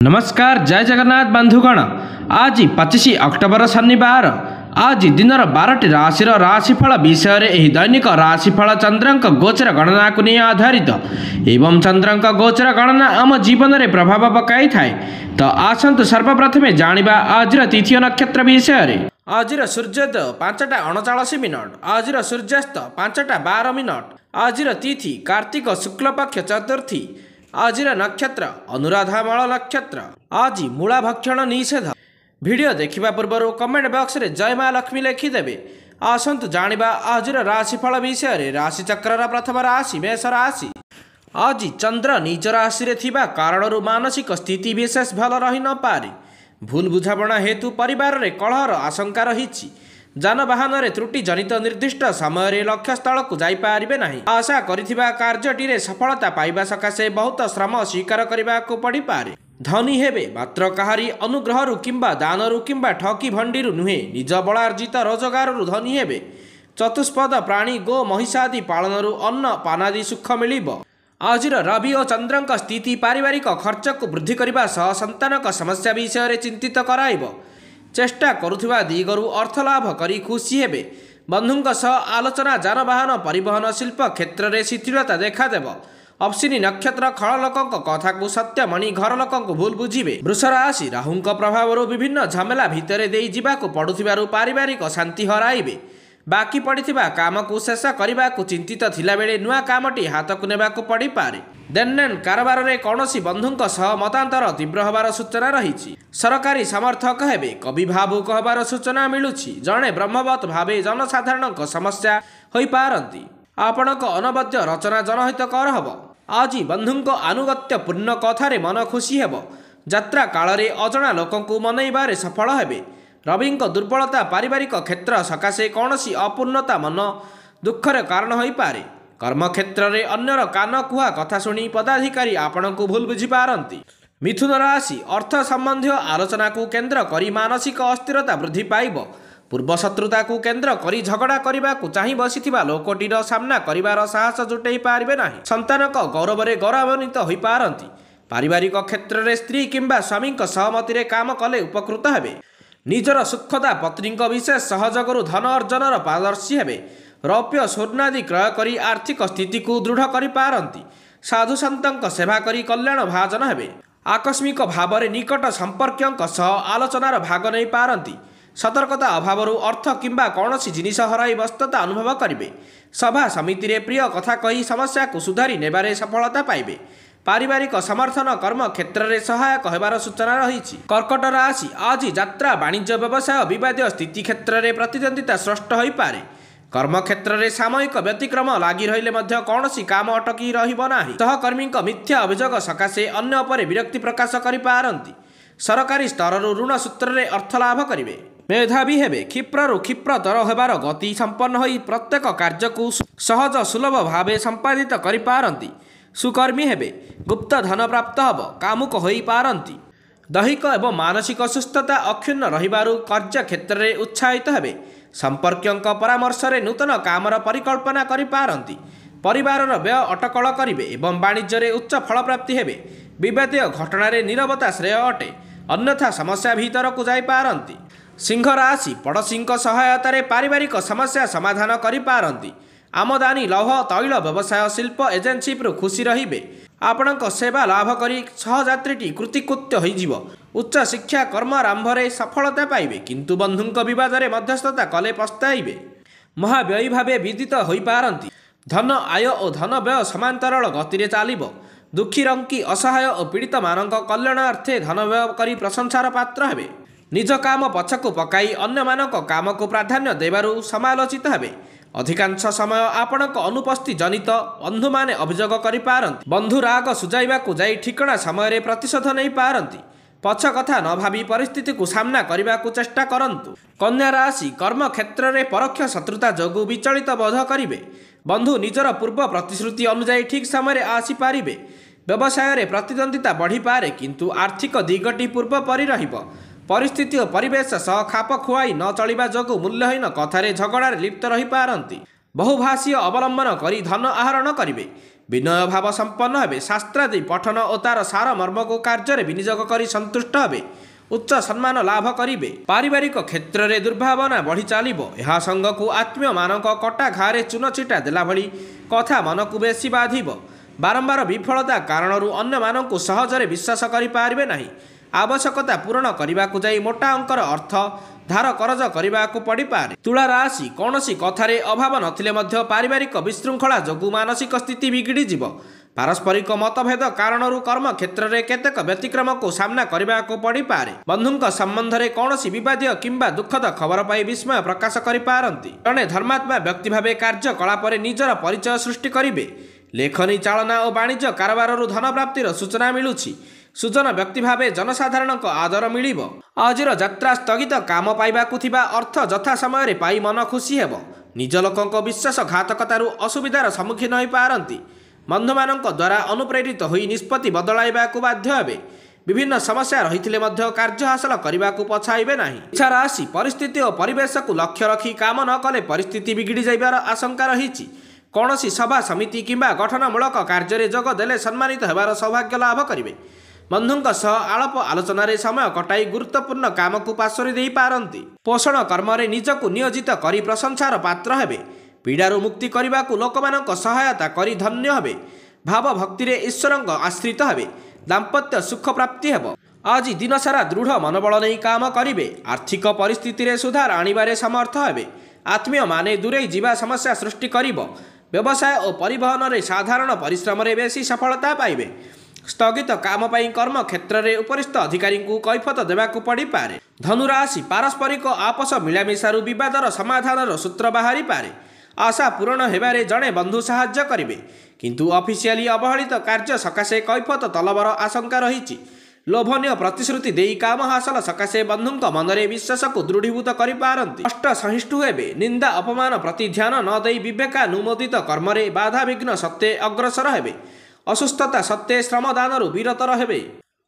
ନମସ୍କାର, ଜୟ ଜଗନ୍ନାଥ ବନ୍ଧୁଗଣ। ଆଜି 25 ଅକ୍ଟୋବର ଶନିବାର। ଆଜି ଦିନର 12ଟି ରାଶିର ରାଶିଫଳ ବିଷୟରେ ଏହି ଦୈନିକ ରାଶିଫଳ ଚନ୍ଦ୍ରଙ୍କ ଗୋଚର ଗଣନାକୁ ନେଇ ଆଧାରିତ ଏବଂ ଚନ୍ଦ୍ରଙ୍କ ଗୋଚର ଗଣନା ଆମ ଜୀବନରେ ପ୍ରଭାବ ପକାଇଥାଏ। ତ ଆସନ୍ତୁ ସର୍ବପ୍ରଥମେ ଜାଣିବା ଆଜିର ତିଥି ଓ ନକ୍ଷତ୍ର ବିଷୟରେ। ଆଜିର ସୂର୍ଯ୍ୟୋଦୟ 5ଟା 39 ମିନିଟ୍, ଆଜିର ସୂର୍ଯ୍ୟାସ୍ତ 5ଟା 12 ମିନିଟ୍। ଆଜିର ତିଥି କାର୍ତ୍ତିକ ଶୁକ୍ଲପକ୍ଷ ଚତୁର୍ଥୀ। ଆଜିର ନକ୍ଷତ୍ର ଅନୁରାଧାମଳ ନକ୍ଷତ୍ର। ଆଜି ମୂଳା ଭକ୍ଷଣ ନିଷେଧ। ଭିଡ଼ିଓ ଦେଖିବା ପୂର୍ବରୁ କମେଣ୍ଟ ବକ୍ସରେ ଜୟ ମା ଲକ୍ଷ୍ମୀ ଲେଖିଦେବେ। ଆସନ୍ତୁ ଜାଣିବା ଆଜିର ରାଶିଫଳ ବିଷୟରେ। ରାଶିଚକ୍ରର ପ୍ରଥମ ରାଶି ମେଷ ରାଶି। ଆଜି ଚନ୍ଦ୍ର ନିଜ ରାଶିରେ ଥିବା କାରଣରୁ ମାନସିକ ସ୍ଥିତି ବିଶେଷ ଭଲ ରହିନପାରେ। ଭୁଲ ବୁଝାମଣା ହେତୁ ପରିବାରରେ କଳହର ଆଶଙ୍କା ରହିଛି। ଯାନବାହନରେ ତ୍ରୁଟି ଜନିତ ନିର୍ଦ୍ଦିଷ୍ଟ ସମୟରେ ଲକ୍ଷ୍ୟସ୍ଥଳକୁ ଯାଇପାରିବେ ନାହିଁ। ଆଶା କରିଥିବା କାର୍ଯ୍ୟଟିରେ ସଫଳତା ପାଇବା ସକାଶେ ବହୁତ ଶ୍ରମ ସ୍ୱୀକାର କରିବାକୁ ପଡ଼ିପାରେ। ଧନୀ ହେବେ, ମାତ୍ର କାହାରି ଅନୁଗ୍ରହରୁ କିମ୍ବା ଦାନରୁ କିମ୍ବା ଠକି ଭଣ୍ଡିରୁ ନୁହେଁ, ନିଜ ବଳାର୍ଜିତ ରୋଜଗାରରୁ ଧନୀ ହେବେ। ଚତୁଷ୍ପଦ ପ୍ରାଣୀ ଗୋ ମହିଷାଦି ପାଳନରୁ ଅନ୍ନ ପାନାଦି ସୁଖ ମିଳିବ। ଆଜିର ରବି ଓ ଚନ୍ଦ୍ରଙ୍କ ସ୍ଥିତି ପାରିବାରିକ ଖର୍ଚ୍ଚକୁ ବୃଦ୍ଧି କରିବା ସହ ସନ୍ତାନଙ୍କ ସମସ୍ୟା ବିଷୟରେ ଚିନ୍ତିତ କରାଇବ। ଚେଷ୍ଟା କରୁଥିବା ଦିଗରୁ ଅର୍ଥ ଲାଭ କରି ଖୁସି ହେବେ। ବନ୍ଧୁଙ୍କ ସହ ଆଲୋଚନା, ଯାନବାହନ ପରିବହନ, ଶିଳ୍ପ କ୍ଷେତ୍ରରେ ଶିଥିଳତା ଦେଖାଦେବ। ଅଶ୍ୱିନୀ ନକ୍ଷତ୍ର ଖଳ ଲୋକଙ୍କ କଥାକୁ ସତ୍ୟମଣି ଘର ଲୋକଙ୍କୁ ଭୁଲ ବୁଝିବେ। ବୃଷ ରାଶି, ରାହୁଙ୍କ ପ୍ରଭାବରୁ ବିଭିନ୍ନ ଝାମେଲା ଭିତରେ ଦେଇ ଯିବାକୁ ପଡୁଥିବାରୁ ପାରିବାରିକ ଶାନ୍ତି ହରାଇବେ। ବାକି ପଡ଼ିଥିବା କାମକୁ ଶେଷ କରିବାକୁ ଚିନ୍ତିତ ଥିଲାବେଳେ ନୂଆ କାମଟି ହାତକୁ ନେବାକୁ ପଡ଼ିପାରେ। ଦେଣନେଣ କାରବାରରେ କୌଣସି ବନ୍ଧୁଙ୍କ ସହ ମତାନ୍ତର ତୀବ୍ର ହେବାର ସୂଚନା ରହିଛି। ସରକାରୀ ସମର୍ଥକ ହେବେ। କବି ଭାବୁକ ହେବାର ସୂଚନା ମିଳୁଛି। ଜଣେ ବ୍ରହ୍ମବତ୍ ଭାବେ ଜନସାଧାରଣଙ୍କ ସମସ୍ୟା ହୋଇପାରନ୍ତି। ଆପଣଙ୍କ ଅନବଦ୍ୟ ରଚନା ଜନହିତକର ହେବ। ଆଜି ବନ୍ଧୁଙ୍କ ଆନୁଗତ୍ୟପୂର୍ଣ୍ଣ କଥାରେ ମନ ଖୁସି ହେବ। ଯାତ୍ରା କାଳରେ ଅଜଣା ଲୋକଙ୍କୁ ମନେଇବାରେ ସଫଳ ହେବେ। ରବିଙ୍କ ଦୁର୍ବଳତା ପାରିବାରିକ କ୍ଷେତ୍ର ସକାଶେ କୌଣସି ଅପୂର୍ଣ୍ଣତା ମନ ଦୁଃଖର କାରଣ ହୋଇପାରେ। କର୍ମକ୍ଷେତ୍ରରେ ଅନ୍ୟର କାନ କୁହା କଥା ଶୁଣି ପଦାଧିକାରୀ ଆପଣଙ୍କୁ ଭୁଲ ବୁଝିପାରନ୍ତି। ମିଥୁନ ରାଶି, ଅର୍ଥ ସମ୍ବନ୍ଧୀୟ ଆଲୋଚନାକୁ କେନ୍ଦ୍ର କରି ମାନସିକ ଅସ୍ଥିରତା ବୃଦ୍ଧି ପାଇବ। ପୂର୍ବ ଶତ୍ରୁତାକୁ କେନ୍ଦ୍ର କରି ଝଗଡ଼ା କରିବାକୁ ଚାହିଁ ବସିଥିବା ଲୋକଟିର ସାମ୍ନା କରିବାର ସାହସ ଜୁଟେଇ ପାରିବେ ନାହିଁ। ସନ୍ତାନଙ୍କ ଗୌରବରେ ଗୌରବାନ୍ୱିତ ହୋଇପାରନ୍ତି। ପାରିବାରିକ କ୍ଷେତ୍ରରେ ସ୍ତ୍ରୀ କିମ୍ବା ସ୍ୱାମୀଙ୍କ ସହମତିରେ କାମ କଲେ ଉପକୃତ ହେବେ। ନିଜର ସୁଖଦା ପତ୍ନୀଙ୍କ ବିଶେଷ ସହଯୋଗରୁ ଧନ ଅର୍ଜନର ପାରଦର୍ଶୀ ହେବେ। ରୌପ୍ୟ ସ୍ୱର୍ଣ୍ଣାଦି କ୍ରୟ କରି ଆର୍ଥିକ ସ୍ଥିତିକୁ ଦୃଢ଼ କରିପାରନ୍ତି। ସାଧୁସନ୍ଥଙ୍କ ସେବା କରି କଲ୍ୟାଣ ଭାଜନ ହେବେ। ଆକସ୍ମିକ ଭାବରେ ନିକଟ ସମ୍ପର୍କୀୟଙ୍କ ସହ ଆଲୋଚନାର ଭାଗ ନେଇପାରନ୍ତି। ସତର୍କତା ଅଭାବରୁ ଅର୍ଥ କିମ୍ବା କୌଣସି ଜିନିଷ ହରାଇ ବ୍ୟସ୍ତତା ଅନୁଭବ କରିବେ। ସଭା ସମିତିରେ ପ୍ରିୟ କଥା କହି ସମସ୍ୟାକୁ ସୁଧାରି ନେବାରେ ସଫଳତା ପାଇବେ। ପାରିବାରିକ ସମର୍ଥନ କର୍ମ କ୍ଷେତ୍ରରେ ସହାୟକ ହେବାର ସୂଚନା ରହିଛି। କର୍କଟ ରାଶି, ଆଜି ଯାତ୍ରା, ବାଣିଜ୍ୟ, ବ୍ୟବସାୟ, ବିବାଦୀୟ ସ୍ଥିତି କ୍ଷେତ୍ରରେ ପ୍ରତିଦ୍ୱନ୍ଦିତା ସୃଷ୍ଟ ହୋଇପାରେ। କର୍ମକ୍ଷେତ୍ରରେ ସାମୟିକ ବ୍ୟତିକ୍ରମ ଲାଗି ରହିଲେ ମଧ୍ୟ କୌଣସି କାମ ଅଟକି ରହିବ ନାହିଁ। ସହକର୍ମୀଙ୍କ ମିଥ୍ୟା ଅଭିଯୋଗ ସକାଶେ ଅନ୍ୟ ଉପରେ ବିରକ୍ତି ପ୍ରକାଶ କରିପାରନ୍ତି। ସରକାରୀ ସ୍ତରରୁ ଋଣ ସୂତ୍ରରେ ଅର୍ଥ ଲାଭ କରିବେ। ମେଧାବୀ ହେବେ। କ୍ଷିପ୍ରରୁ କ୍ଷିପ୍ରତର ହେବାର ଗତି ସମ୍ପନ୍ନ ହୋଇ ପ୍ରତ୍ୟେକ କାର୍ଯ୍ୟକୁ ସହଜ ସୁଲଭ ଭାବେ ସମ୍ପାଦିତ କରିପାରନ୍ତି। ସୁକର୍ମୀ ହେବେ। ଗୁପ୍ତ ଧନ ପ୍ରାପ୍ତ ହେବ। କାମୁକ ହୋଇପାରନ୍ତି। ଦୈହିକ ଏବଂ ମାନସିକ ସୁସ୍ଥତା ଅକ୍ଷୁଣ୍ଣ ରହିବାରୁ କାର୍ଯ୍ୟକ୍ଷେତ୍ରରେ ଉତ୍ସାହିତ ହେବେ। ସମ୍ପର୍କୀୟଙ୍କ ପରାମର୍ଶରେ ନୂତନ କାମର ପରିକଳ୍ପନା କରିପାରନ୍ତି। ପରିବାରର ବ୍ୟୟ ଅଟକଳ କରିବେ ଏବଂ ବାଣିଜ୍ୟରେ ଉଚ୍ଚ ଫଳପ୍ରାପ୍ତି ହେବେ। ବିବାଦୀୟ ଘଟଣାରେ ନୀରବତା ଶ୍ରେୟ ଅଟେ, ଅନ୍ୟଥା ସମସ୍ୟା ଭିତରକୁ ଯାଇପାରନ୍ତି। ସିଂହ ରାଶି, ପଡ଼ୋଶୀଙ୍କ ସହାୟତାରେ ପାରିବାରିକ ସମସ୍ୟା ସମାଧାନ କରିପାରନ୍ତି। ଆମଦାନୀ, ଲୌହ, ତୈଳ ବ୍ୟବସାୟ, ଶିଳ୍ପ ଏଜେନ୍ସିରୁ ଖୁସି ରହିବେ। ଆପଣଙ୍କ ସେବା ଲାଭ କରି ସହଯାତ୍ରୀଟି କୃତିକୃତ୍ୟ ହୋଇଯିବ। ଉଚ୍ଚ ଶିକ୍ଷା କର୍ମାରମ୍ଭରେ ସଫଳତା ପାଇବେ, କିନ୍ତୁ ବନ୍ଧୁଙ୍କ ବିବାଦରେ ମଧ୍ୟସ୍ଥତା କଲେ ପସ୍ତାଇବେ। ମହାବ୍ୟୟୀ ଭାବେ ବିଦିତ ହୋଇପାରନ୍ତି। ଧନ ଆୟ ଓ ଧନ ବ୍ୟୟ ସମାନ୍ତରାଳ ଗତିରେ ଚାଲିବ। ଦୁଃଖୀ, ରଙ୍କି, ଅସହାୟ ଓ ପୀଡ଼ିତମାନଙ୍କ କଲ୍ୟାଣାର୍ଥେ ଧନ ବ୍ୟୟ କରି ପ୍ରଶଂସାର ପାତ୍ର ହେବେ। ନିଜ କାମ ପଛକୁ ପକାଇ ଅନ୍ୟମାନଙ୍କ କାମକୁ ପ୍ରାଧାନ୍ୟ ଦେବାରୁ ସମାଲୋଚିତ ହେବେ। ଅଧିକାଂଶ ସମୟ ଆପଣଙ୍କ ଅନୁପସ୍ଥିତି ଜନିତ ବନ୍ଧୁମାନେ ଅଭିଯୋଗ କରିପାରନ୍ତି। ବନ୍ଧୁ ରାଗ ସୁଝାଇବାକୁ ଯାଇ ଠିକଣା ସମୟରେ ପ୍ରତିଶୋଧ ନେଇପାରନ୍ତି। ପଛ କଥା ନ ଭାବି ପରିସ୍ଥିତିକୁ ସାମ୍ନା କରିବାକୁ ଚେଷ୍ଟା କରନ୍ତୁ। କନ୍ୟା ରାଶି, କର୍ମକ୍ଷେତ୍ରରେ ପରୋକ୍ଷ ଶତ୍ରୁତା ଯୋଗୁଁ ବିଚଳିତ ବୋଧ କରିବେ। ବନ୍ଧୁ ନିଜର ପୂର୍ବ ପ୍ରତିଶ୍ରୁତି ଅନୁଯାୟୀ ଠିକ୍ ସମୟରେ ଆସିପାରିବେ। ବ୍ୟବସାୟରେ ପ୍ରତିଦ୍ୱନ୍ଦିତା ବଢ଼ିପାରେ, କିନ୍ତୁ ଆର୍ଥିକ ଦିଗଟି ପୂର୍ବ ପରି ରହିବ। ପରିସ୍ଥିତି ଓ ପରିବେଶ ସହ ଖାପ ଖୁଆଇ ନ ଚଳିବା ଯୋଗୁଁ ମୂଲ୍ୟହୀନ କଥାରେ ଝଗଡ଼ାରେ ଲିପ୍ତ ରହିପାରନ୍ତି। ବହୁଭାଷୀୟ ଅବଲମ୍ବନ କରି ଧନ ଆହରଣ କରିବେ। ବିନୟ ଭାବ ସମ୍ପନ୍ନ ହେବେ। ଶାସ୍ତ୍ରାଦି ପଠନ ଓ ତାର ସାର ମର୍ମକୁ କାର୍ଯ୍ୟରେ ବିନିଯୋଗ କରି ସନ୍ତୁଷ୍ଟ ହେବେ। ଉଚ୍ଚ ସମ୍ମାନ ଲାଭ କରିବେ। ପାରିବାରିକ କ୍ଷେତ୍ରରେ ଦୁର୍ଭାବନା ବଢ଼ି ଚାଲିବ। ଏହା ସଙ୍ଗକୁ ଆତ୍ମୀୟମାନଙ୍କ କଟା ଘାରେ ଚୂନ ଛିଟା ଦେଲା ଭଳି କଥା ମନକୁ ବେଶୀ ବାଧିବ। ବାରମ୍ବାର ବିଫଳତା କାରଣରୁ ଅନ୍ୟମାନଙ୍କୁ ସହଜରେ ବିଶ୍ୱାସ କରିପାରିବେ ନାହିଁ। ଆବଶ୍ୟକତା ପୂରଣ କରିବାକୁ ଯାଇ ମୋଟା ଅଙ୍କର ଅର୍ଥ ଧାର କରଜ କରିବାକୁ ପଡ଼ିପାରେ। ତୁଳା ରାଶି, କୌଣସି କଥାରେ ଅଭାବ ନଥିଲେ ମଧ୍ୟ ପାରିବାରିକ ବିଶୃଙ୍ଖଳା ଯୋଗୁଁ ମାନସିକ ସ୍ଥିତି ବିଗିଡ଼ିଯିବ। ପାରସ୍ପରିକ ମତଭେଦ କାରଣରୁ କର୍ମ କ୍ଷେତ୍ରରେ କେତେକ ବ୍ୟତିକ୍ରମକୁ ସାମ୍ନା କରିବାକୁ ପଡ଼ିପାରେ। ବନ୍ଧୁଙ୍କ ସମ୍ବନ୍ଧରେ କୌଣସି ବିବାଦୀୟ କିମ୍ବା ଦୁଃଖଦ ଖବର ପାଇ ବିସ୍ମୟ ପ୍ରକାଶ କରିପାରନ୍ତି। ଜଣେ ଧର୍ମାତ୍ମା ବ୍ୟକ୍ତି ଭାବେ କାର୍ଯ୍ୟକଳାପରେ ନିଜର ପରିଚୟ ସୃଷ୍ଟି କରିବେ। ଲେଖନୀ ଚାଳନା ଓ ବାଣିଜ୍ୟ କାରବାରରୁ ଧନ ପ୍ରାପ୍ତିର ସୂଚନା ମିଳୁଛି। ସୁଜନ ବ୍ୟକ୍ତି ଭାବେ ଜନସାଧାରଣଙ୍କ ଆଦର ମିଳିବ। ଆଜିର ଯାତ୍ରା ସ୍ଥଗିତ କାମ ପାଇବାକୁ ଥିବା ଅର୍ଥ ଯଥା ସମୟରେ ପାଇ ମନ ଖୁସି ହେବ। ନିଜ ଲୋକଙ୍କ ବିଶ୍ୱାସଘାତକତାରୁ ଅସୁବିଧାର ସମ୍ମୁଖୀନ ହୋଇପାରନ୍ତି। ବନ୍ଧୁମାନଙ୍କ ଦ୍ୱାରା ଅନୁପ୍ରେରିତ ହୋଇ ନିଷ୍ପତ୍ତି ବଦଳାଇବାକୁ ବାଧ୍ୟ ହେବେ। ବିଭିନ୍ନ ସମସ୍ୟା ରହିଥିଲେ ମଧ୍ୟ କାର୍ଯ୍ୟ ହାସଲ କରିବାକୁ ପଛାଇବେ ନାହିଁ। ଇଚ୍ଛା ରାଶି, ପରିସ୍ଥିତି ଓ ପରିବେଶକୁ ଲକ୍ଷ୍ୟ ରଖି କାମ ନ କଲେ ପରିସ୍ଥିତି ବିଗିଡ଼ି ଯିବାର ଆଶଙ୍କା ରହିଛି। କୌଣସି ସଭା ସମିତି କିମ୍ବା ଗଠନମୂଳକ କାର୍ଯ୍ୟରେ ଯୋଗ ଦେଲେ ସମ୍ମାନିତ ହେବାର ସୌଭାଗ୍ୟ ଲାଭ କରିବେ। ବନ୍ଧୁଙ୍କ ସହ ଆଳାପ ଆଲୋଚନାରେ ସମୟ କଟାଇ ଗୁରୁତ୍ୱପୂର୍ଣ୍ଣ କାମକୁ ପାଶୋରି ଦେଇପାରନ୍ତି। ପୋଷଣ କର୍ମରେ ନିଜକୁ ନିୟୋଜିତ କରି ପ୍ରଶଂସାର ପାତ୍ର ହେବେ। ପୀଡ଼ାରୁ ମୁକ୍ତି କରିବାକୁ ଲୋକମାନଙ୍କ ସହାୟତା କରି ଧନ୍ୟ ହେବେ। ଭାବ ଭକ୍ତିରେ ଈଶ୍ୱରଙ୍କ ଆଶ୍ରିତ ହେବେ। ଦାମ୍ପତ୍ୟ ସୁଖ ପ୍ରାପ୍ତି ହେବ। ଆଜି ଦିନସାରା ଦୃଢ଼ ମନୋବଳ ନେଇ କାମ କରିବେ। ଆର୍ଥିକ ପରିସ୍ଥିତିରେ ସୁଧାର ଆଣିବାରେ ସମର୍ଥ ହେବେ। ଆତ୍ମୀୟମାନେ ଦୂରେଇ ଯିବା ସମସ୍ୟା ସୃଷ୍ଟି କରିବ। ବ୍ୟବସାୟ ଓ ପରିବହନରେ ସାଧାରଣ ପରିଶ୍ରମରେ ବେଶୀ ସଫଳତା ପାଇବେ। ସ୍ଥଗିତ କାମ ପାଇଁ କର୍ମ କ୍ଷେତ୍ରରେ ଉପରିସ୍ଥ ଅଧିକାରୀଙ୍କୁ କୈଫତ ଦେବାକୁ ପଡ଼ିପାରେ। ଧନୁରାଶି, ପାରସ୍ପରିକ ଆପୋଷ ମିଳାମିଶାରୁ ବିବାଦର ସମାଧାନର ସୂତ୍ର ବାହାରିପାରେ। ଆଶା ପୂରଣ ହେବାରେ ଜଣେ ବନ୍ଧୁ ସାହାଯ୍ୟ କରିବେ, କିନ୍ତୁ ଅଫିସିଆଲି ଅବହେଳିତ କାର୍ଯ୍ୟ ସକାଶେ କୈଫତ ତଲବର ଆଶଙ୍କା ରହିଛି। ଲୋଭନୀୟ ପ୍ରତିଶ୍ରୁତି ଦେଇ କାମ ହାସଲ ସକାଶେ ବନ୍ଧୁଙ୍କ ମନରେ ବିଶ୍ୱାସକୁ ଦୃଢ଼ୀଭୂତ କରିପାରନ୍ତି। କଷ୍ଟ ସହିଷ୍ଣୁ ହେବେ। ନିନ୍ଦା ଅପମାନ ପ୍ରତି ଧ୍ୟାନ ନ ଦେଇ ବିବେକାନୁମୋଦିତ କର୍ମରେ ବାଧାବିଘ୍ନ ସତ୍ତ୍ୱେ ଅଗ୍ରସର ହେବେ। ଅସୁସ୍ଥତା ସତ୍ତ୍ୱେ ଶ୍ରମଦାନରୁ ବିରତ ହେବେ।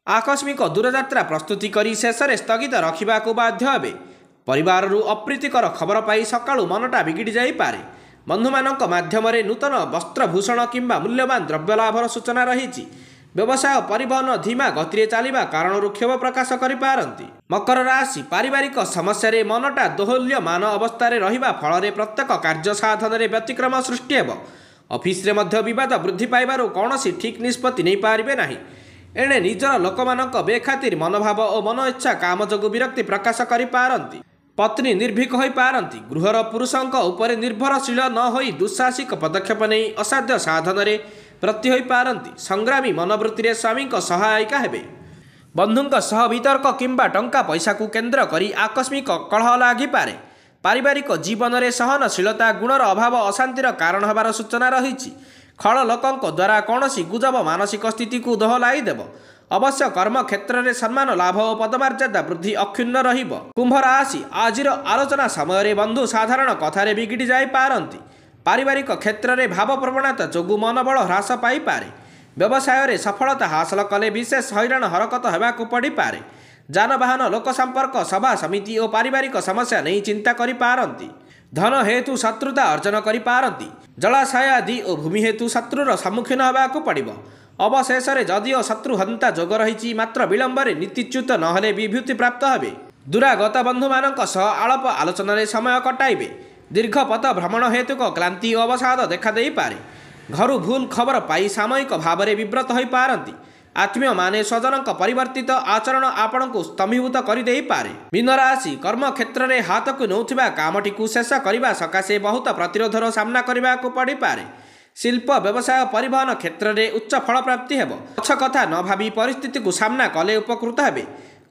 ଆକସ୍ମିକ ଦୂରଯାତ୍ରା ପ୍ରସ୍ତୁତି କରି ଶେଷରେ ସ୍ଥଗିତ ରଖିବାକୁ ବାଧ୍ୟ ହେବେ। ପରିବାରରୁ ଅପ୍ରୀତିକର ଖବର ପାଇ ସକାଳୁ ମନଟା ବିଗିଡ଼ି ଯାଇପାରେ। ବନ୍ଧୁମାନଙ୍କ ମାଧ୍ୟମରେ ନୂତନ ବସ୍ତ୍ରଭୂଷଣ କିମ୍ବା ମୂଲ୍ୟବାନ ଦ୍ରବ୍ୟ ଲାଭର ସୂଚନା ରହିଛି। ବ୍ୟବସାୟ ପରିବହନ ଧୀମା ଗତିରେ ଚାଲିବା କାରଣରୁ କ୍ଷୋଭ ପ୍ରକାଶ କରିପାରନ୍ତି। ମକର ରାଶି, ପାରିବାରିକ ସମସ୍ୟାରେ ମନଟା ଦୋହଲ୍ୟମାନ ଅବସ୍ଥାରେ ରହିବା ଫଳରେ ପ୍ରତ୍ୟେକ କାର୍ଯ୍ୟ ସାଧନରେ ବ୍ୟତିକ୍ରମ ସୃଷ୍ଟି ହେବ। ଅଫିସରେ ମଧ୍ୟ ବିବାଦ ବୃଦ୍ଧି ପାଇବାରୁ କୌଣସି ଠିକ୍ ନିଷ୍ପତ୍ତି ନେଇପାରିବେ ନାହିଁ। ଏଣେ ନିଜର ଲୋକମାନଙ୍କ ବେଖାତିର ମନୋଭାବ ଓ ମନ ଇଚ୍ଛା କାମ ଯୋଗୁଁ ବିରକ୍ତି ପ୍ରକାଶ କରିପାରନ୍ତି। ପତ୍ନୀ ନିର୍ଭୀକ ହୋଇପାରନ୍ତି। ଗୃହର ପୁରୁଷଙ୍କ ଉପରେ ନିର୍ଭରଶୀଳ ନ ହୋଇ ଦୁଃସାହସିକ ପଦକ୍ଷେପ ନେଇ ଅସାଧ୍ୟ ସାଧନରେ ବ୍ରତୀ ହୋଇପାରନ୍ତି। ସଂଗ୍ରାମୀ ମନୋବୃତ୍ତିରେ ସ୍ୱାମୀଙ୍କ ସହାୟିକା ହେବେ। ବନ୍ଧୁଙ୍କ ସହ ବିତର୍କ କିମ୍ବା ଟଙ୍କା ପଇସାକୁ କେନ୍ଦ୍ର କରି ଆକସ୍ମିକ କଳହ ଲାଗିପାରେ। ପାରିବାରିକ ଜୀବନରେ ସହନଶୀଳତା ଗୁଣର ଅଭାବ ଅଶାନ୍ତିର କାରଣ ହେବାର ସୂଚନା ରହିଛି। ଖଳ ଲୋକଙ୍କ ଦ୍ୱାରା କୌଣସି ଗୁଜବ ମାନସିକ ସ୍ଥିତିକୁ ଦୋହଲାଇ ଦେବ। ଅବଶ୍ୟ କର୍ମକ୍ଷେତ୍ରରେ ସମ୍ମାନ ଲାଭ ଓ ପଦମର୍ଯ୍ୟାଦା ବୃଦ୍ଧି ଅକ୍ଷୁଣ୍ଣ ରହିବ। କୁମ୍ଭ ରାଶି, ଆଜିର ଆଲୋଚନା ସମୟରେ ବନ୍ଧୁ ସାଧାରଣ କଥାରେ ବିଗିଡ଼ି ଯାଇପାରନ୍ତି। ପାରିବାରିକ କ୍ଷେତ୍ରରେ ଭାବପ୍ରବଣତା ଯୋଗୁଁ ମନୋବଳ ହ୍ରାସ ପାଇପାରେ। ବ୍ୟବସାୟରେ ସଫଳତା ହାସଲ କଲେ ବିଶେଷ ହଇରାଣ ହରକତ ହେବାକୁ ପଡ଼ିପାରେ। ଯାନବାହନ, ଲୋକ ସମ୍ପର୍କ, ସଭା ସମିତି ଓ ପାରିବାରିକ ସମସ୍ୟା ନେଇ ଚିନ୍ତା କରିପାରନ୍ତି। ଧନ ହେତୁ ଶତ୍ରୁତା ଅର୍ଜନ କରିପାରନ୍ତି। ଜଳାଶୟ ଆଦି ଓ ଭୂମି ହେତୁ ଶତ୍ରୁର ସମ୍ମୁଖୀନ ହେବାକୁ ପଡ଼ିବ। ଅବଶେଷରେ ଯଦିଓ ଶତ୍ରୁ ହନ୍ତା ଯୋଗ ରହିଛି, ମାତ୍ର ବିଳମ୍ବରେ ନୀତିଚ୍ୟୁତ ନହେଲେ ବିଭୂତି ପ୍ରାପ୍ତ ହେବେ। ଦୂରାଗତ ବନ୍ଧୁମାନଙ୍କ ସହ ଆଳାପ ଆଲୋଚନାରେ ସମୟ କଟାଇବେ। ଦୀର୍ଘ ପଥ ଭ୍ରମଣ ହେତୁକ କ୍ଳାନ୍ତି ଓ ଅବସାଦ ଦେଖାଦେଇପାରେ। ଘରୁ ଭୁଲ ଖବର ପାଇ ସାମୟିକ ଭାବରେ ବିବ୍ରତ ହୋଇପାରନ୍ତି। ଆତ୍ମୀୟମାନେ ସ୍ୱଜନଙ୍କ ପରିବର୍ତ୍ତିତ ଆଚରଣ ଆପଣଙ୍କୁ ସ୍ତମ୍ଭୀଭୂତ କରିଦେଇପାରେ। ମୀନରାଶି, କର୍ମକ୍ଷେତ୍ରରେ ହାତକୁ ନେଉଥିବା କାମଟିକୁ ଶେଷ କରିବା ସକାଶେ ବହୁତ ପ୍ରତିରୋଧର ସାମ୍ନା କରିବାକୁ ପଡ଼ିପାରେ। ଶିଳ୍ପ, ବ୍ୟବସାୟ, ପରିବହନ କ୍ଷେତ୍ରରେ ଉଚ୍ଚ ଫଳପ୍ରାପ୍ତି ହେବ। ପଛ କଥା ନ ଭାବି ପରିସ୍ଥିତିକୁ ସାମ୍ନା କଲେ ଉପକୃତ ହେବେ।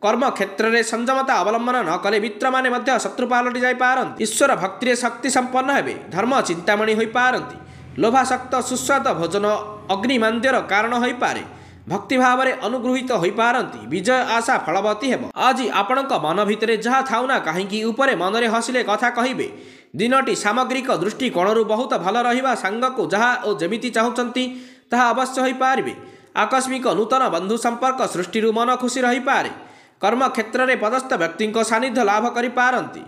କର୍ମକ୍ଷେତ୍ରରେ ସଂଯମତା ଅବଲମ୍ବନ ନ କଲେ ମିତ୍ରମାନେ ମଧ୍ୟ ଶତ୍ରୁ ପାଲଟି ଯାଇପାରନ୍ତି। ଈଶ୍ୱର ଭକ୍ତିରେ ଶକ୍ତି ସମ୍ପନ୍ନ ହେବେ। ଧର୍ମ ଚିନ୍ତାମଣି ହୋଇପାରନ୍ତି। ଲୋଭାସକ୍ତ ସୁସ୍ୱାଦ ଭୋଜନ ଅଗ୍ନିମାନ୍ଦ୍ୟର କାରଣ ହୋଇପାରେ। ଭକ୍ତିଭାବରେ ଅନୁଗୃହୀତ ହୋଇପାରନ୍ତି। ବିଜୟ ଆଶା ଫଳବତୀ ହେବ। ଆଜି ଆପଣଙ୍କ ମନ ଭିତରେ ଯାହା ଥାଉ ନା କାହିଁକି ଉପରେ ମନରେ ହସିଲେ କଥା କହିବେ। ଦିନଟି ସାମଗ୍ରିକ ଦୃଷ୍ଟିକୋଣରୁ ବହୁତ ଭଲ ରହିବା ସାଙ୍ଗକୁ ଯାହା ଓ ଯେମିତି ଚାହୁଁଛନ୍ତି ତାହା ଅବଶ୍ୟ ହୋଇପାରିବେ। ଆକସ୍ମିକ ନୂତନ ବନ୍ଧୁ ସମ୍ପର୍କ ସୃଷ୍ଟିରୁ ମନ ଖୁସି ରହିପାରେ। କର୍ମକ୍ଷେତ୍ରରେ ପଦସ୍ଥ ବ୍ୟକ୍ତିଙ୍କ ସାନ୍ନିଧ୍ୟ ଲାଭ କରିପାରନ୍ତି।